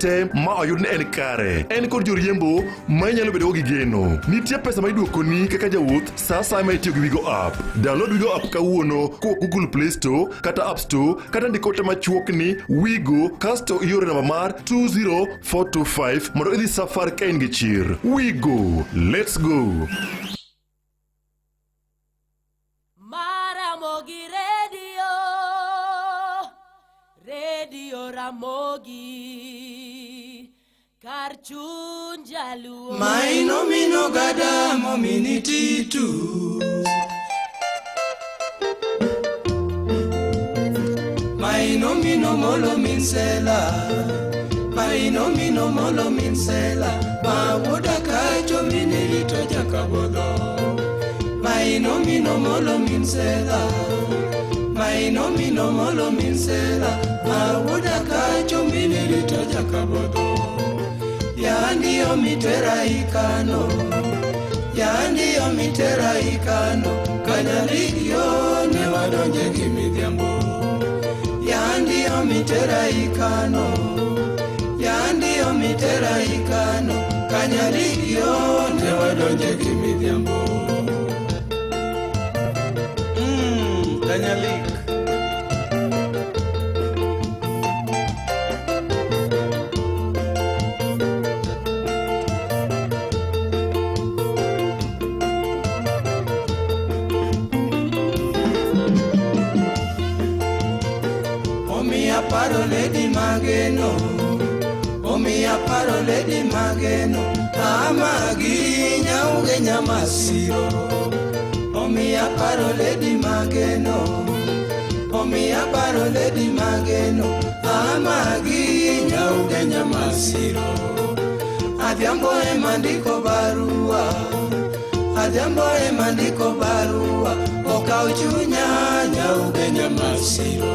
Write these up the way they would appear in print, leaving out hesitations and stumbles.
te ma oyud ni en kare. En kod joriembo ma inyalo bedogo gi geno. Nitie pesa ma iduokoni kaka jawuoth sa asaya ma itiyo gi Wigo app. Download Wigo app kawuono kowuok Google Play Store kata App Store kata ndik ote machuok ni Wigo kasto ioro e namba mar 20425 mondo idhi safar ka in gi chir. Wigo, let's go! Maramogi Radio, Radio Ramogi, kar chuny jaluo. Maino mino gadamo mini titu. Maino mino molo minsela. Maino mino molo minsela. Ma wuoda kacho mini rito jakabodho. Maino mino molo minsela. Maino mino molo minsela. Ma wuoda kacho mini rito jakabodho. Yandiyo mitera ikano. Yandiyo mitera ikano. Kanyaligio ne wadonje gi midhiambo. Yandiyo mitera ikano. Yandiyo mitera ikano. Kanyaligio ne wadonje gi midhiambo. Kanyalik. Omiya paro lady mageno Omiya paro lady mageno Amagi nyauge nyamasiro Omiya paro lady mageno Omiya paro lady mageno Amagi nyauge nyamasiro Adhiambo ema ndiko barua Adhiambo ema ndiko barua Okaw chunya nyauge nyamasiro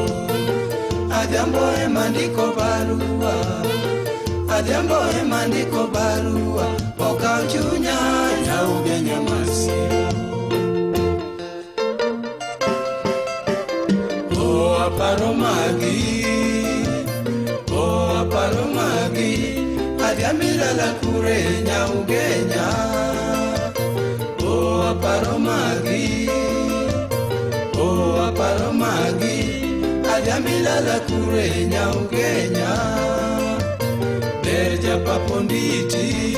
Adhiambo ema ndiko barua Adhiambo ema ndiko barua Okaw chunya nyauge nyamasiro O aparo magi O aparo magi Adhiambo ilala kure nyaugenya O aparo magi O aparo magi Adhiambo ilala kure nyaugenya Ber japaponditi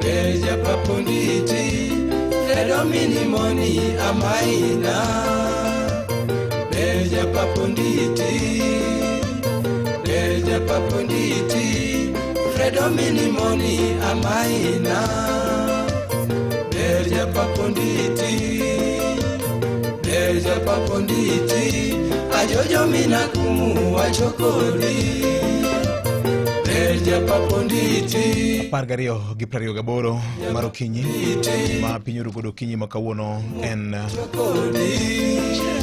Ber japaponditi Redo minimoni amaina Ber japaponditi Ber japaponditi Fredo minimoni amaina Ber japaponditi Ber japaponditi Ajojo minakumu wachokodi Ber japaponditi 12:28 mar okinyi ma piny oru godo okinyi ma kawuono en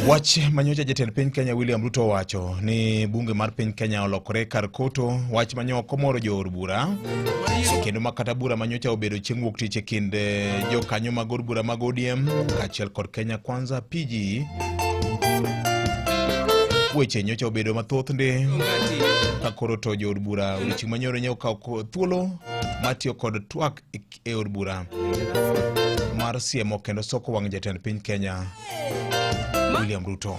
wach manyocha jatend piny Kenya William Ruto owacho ni bunge mar piny Kenya olokore kar koto wach manyo ok omoro jood bura kendo ma kata bura manyocha obedo chieng' wuok tich e kind eh, jokanyo mag od bura mag ODM kaachiel kod Kenya Kwanza PG weche nyocha obedo mathoth ndi ka koro to jood bura odiochieng' manyoro ne okawo thuolo mar tiyo kod twak e, e od bura mar siemo kendo soko wang' jatend piny Kenya William Ruto.